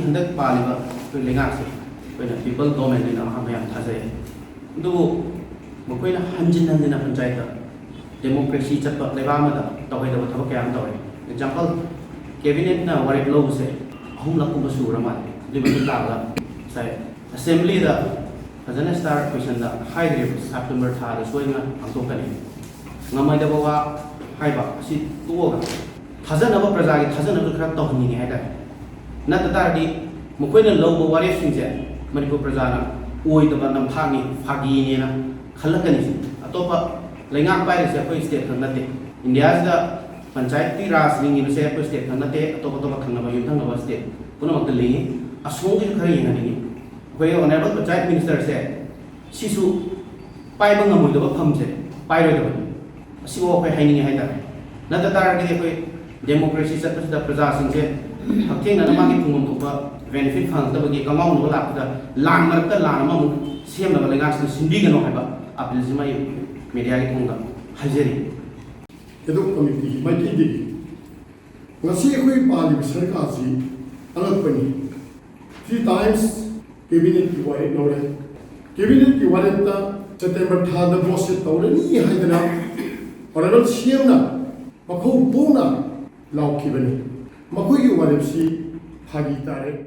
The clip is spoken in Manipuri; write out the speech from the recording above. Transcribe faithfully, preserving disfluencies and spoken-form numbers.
ꯍꯟꯗꯛ ꯄꯥꯜꯂꯤꯕ ꯑꯩꯈꯣꯏ ꯂꯩꯉꯥꯛꯁꯦ ꯑꯩꯈꯣꯏꯅ ꯄꯤꯄꯜ ꯒꯣꯔꯃꯦꯟꯅ ꯑꯍꯥꯟꯕ ꯌꯥꯝ ꯊꯥꯖꯩ꯫ ꯑꯗꯨꯕꯨ ꯃꯈꯣꯏꯅ ꯍꯟꯖꯤꯟ ꯍꯟꯖꯤꯟꯅ ꯄꯟꯆꯥꯌꯠꯇ ꯗꯦꯃꯣꯀ꯭ꯔꯦꯁꯤ ꯆꯠꯄ ꯂꯩꯕꯥꯛ ꯑꯃꯗ ꯇꯧꯍꯩꯗꯕ ꯊꯕꯛ ꯀꯌꯥ ꯑꯃ ꯇꯧꯔꯦ꯫ ꯑꯦꯛꯖꯥꯝꯄꯜ, ꯀꯦꯕꯤꯅꯦꯠꯅ ꯋꯥꯔꯦꯞ ꯂꯧꯕꯁꯦ ꯑꯍꯨꯝꯂꯛ ꯀꯨꯝꯕ ꯁꯨꯔ ꯃꯥꯜꯂꯦ꯫ ꯑꯗꯨꯒꯤ ꯃꯇꯨꯡ ꯇꯥꯕꯗ ꯉꯁꯥꯏ ꯑꯦꯁꯦꯝꯕ꯭ꯂꯤꯗ ꯐꯖꯅ ꯁ꯭ꯇꯥꯔ ꯀꯣꯏꯁꯟꯗ ꯍꯥꯏꯈ꯭ꯔꯦꯕ, ꯁꯦꯞꯇꯦꯝꯕꯔ ꯊꯥꯗ ꯁꯣꯏꯗꯅ ꯄꯥꯡꯊꯣꯛꯀꯅꯤ꯫ ꯉꯝꯃꯣꯏꯗꯕ ꯋꯥ ꯍꯥꯏꯕ ꯑꯁꯤ ꯇꯣꯛꯑꯒ ꯊꯥꯖꯅꯕ, ꯄ꯭ꯔꯖꯥꯒꯤ ꯊꯥꯖꯅꯕꯁꯨ ꯈꯔ ꯇꯧꯍꯟꯅꯤꯡꯉꯦ ꯍꯥꯏꯇꯥꯔꯦ꯫ ꯅꯠꯇ ꯇꯥꯔꯗꯤ ꯃꯈꯣꯏꯅ ꯂꯧꯕ ꯋꯥꯔꯦꯞꯁꯤꯡꯁꯦ ꯃꯅꯤꯄꯨꯔ ꯄ꯭ꯔꯖꯥꯅ ꯑꯣꯏꯗꯕ ꯅꯝꯊꯥꯛꯅꯤ, ꯐꯥꯒꯤꯅꯦꯅ ꯈꯜꯂꯛꯀꯅꯤ꯫ ꯑꯇꯣꯞꯄ ꯂꯩꯉꯥꯛ ꯄꯥꯏꯔꯤꯁꯦ ꯑꯩꯈꯣꯏ ꯁ꯭ꯇꯦꯠ ꯈꯛ ꯅꯠꯇꯦ꯫ ꯏꯟꯗꯤꯌꯥꯁꯤꯗ ꯄꯟꯆꯥꯌꯠꯀꯤ ꯔꯥꯖ ꯂꯤꯡꯉꯤꯕꯁꯦ ꯑꯩꯈꯣꯏ ꯁ꯭ꯇꯦꯠ ꯈꯛ ꯅꯠꯇꯦ, ꯑꯇꯣꯞ ꯑꯇꯣꯞꯄ ꯊꯪꯅꯕ, ꯌꯨꯝꯊꯪꯅꯕ ꯁ꯭ꯇꯦꯠ ꯄꯨꯝꯅꯃꯛꯇ ꯂꯤꯡꯉꯤ꯫ ꯑꯁꯣꯝꯒꯤꯁꯨ ꯈꯔ ꯌꯦꯡꯍꯟꯅꯤꯡꯉꯤ꯫ ꯑꯩꯈꯣꯏꯒꯤ ꯑꯣꯅꯔꯦꯕꯜ ꯄꯟꯆꯥꯌꯠ ꯃꯤꯅꯤꯁꯇꯔꯁꯦ ꯁꯤꯁꯨ ꯄꯥꯏꯕ ꯉꯝꯃꯣꯏꯗꯕ ꯐꯝꯁꯦ ꯄꯥꯏꯔꯣꯏꯗꯕꯅꯤ꯫ ꯑꯁꯤꯐꯥꯎ ꯑꯩꯈꯣꯏ ꯍꯥꯏꯅꯤꯡꯉꯤ ꯍꯥꯏꯇꯥꯔꯦ꯫ ꯅꯠꯇ ꯇꯥꯔꯒꯗꯤ ꯑꯩꯈꯣꯏ ꯗꯦꯃꯣꯀ꯭ꯔꯦꯁꯤ ꯆꯠꯄꯁꯤꯗ ꯄ꯭ꯔꯖꯥꯁꯤꯡꯁꯦ ꯍꯛꯊꯦꯡꯅꯅ ꯃꯥꯒꯤ ꯐꯪꯐꯝ ꯊꯣꯛꯄ ꯕꯦꯅꯤꯐꯤꯠ ꯐꯪꯉꯛꯇꯕꯒꯤ ꯀꯉꯥꯎꯅꯕ ꯂꯥꯛꯄꯗ ꯂꯥꯟ ꯃꯔꯛꯇ ꯂꯥꯟ ꯑꯃꯃꯨꯛ ꯁꯦꯝꯅꯕ ꯂꯩꯉꯥꯛꯁꯤꯅ ꯁꯤꯟꯕꯤꯒꯅꯨ ꯍꯥꯏꯕ ꯑꯄꯤꯜꯁꯤꯃ ꯑꯩ ꯃꯦꯗꯤꯌꯥꯒꯤ ꯊꯣꯡꯗ ꯍꯥꯏꯖꯔꯤ꯫ ꯑꯦꯗꯣꯛ ꯀꯃꯤꯇꯤꯒꯤ ꯃꯥꯏꯀꯩꯗꯒꯤ ꯉꯁꯤ ꯑꯩꯈꯣꯏ ꯄꯥꯜꯂꯤꯕ ꯁꯔꯀꯥꯔꯁꯤ ꯑꯉꯛꯄꯅꯤ꯫ Three times ꯀꯦꯕꯤꯅꯦꯠꯀꯤ ꯋꯥꯔꯦꯞ ꯂꯧꯔꯦ꯫ ꯀꯦꯕꯤꯅꯦꯠꯀꯤ ꯋꯥꯔꯦꯞꯇ ꯁꯦꯞꯇꯦꯝꯕꯔ ꯊꯥꯗ ꯚꯣꯠꯁꯦ ꯇꯧꯔꯅꯤ ꯍꯥꯏꯗꯅ ꯑꯣꯅꯔꯦꯕꯜ ꯁꯤ ꯑꯦꯝꯅ ꯃꯈꯧ ꯄꯣꯛꯅ ꯂꯥꯎꯈꯤꯕꯅꯤ꯫ ꯃꯈꯣꯏꯒꯤ ꯋꯥꯔꯦꯞꯁꯤ ꯐꯥꯒꯤ ꯇꯥꯔꯦ꯫